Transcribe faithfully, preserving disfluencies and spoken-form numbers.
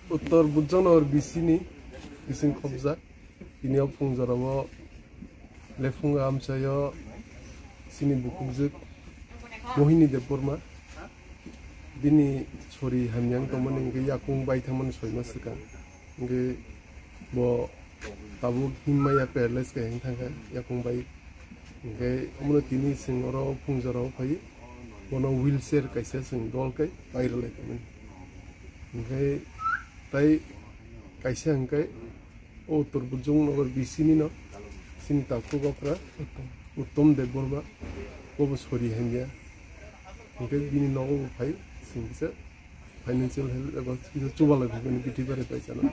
Uttor Bujongnagar B C ni bising khobjak. Tini o phung jorao lephungo amchaio chini bukhukjwk Mohini Debbarma. Bini sori hamya wng tongmani hwnkhe yakung bai thangmani soi mas swkang. Hwnkhe bo tabuk himmaya paralyze khe heng thangkha yakung bai. Hwnkhe omono tini chwng oro phung jorao phai. Bono wheelchair kaisa chwng dol khe pai rwlai tongmani. Hwnkhe tai kaisa hwnkhe o Uttor Bujongnagar B C ni no chini takhuk okra Uttom Debbarma, bo bo sori hamya. Hwnkhe bini nogo bo phai chwng kisa financial help eba kisa chubalai phai mani bithi bare bai chana.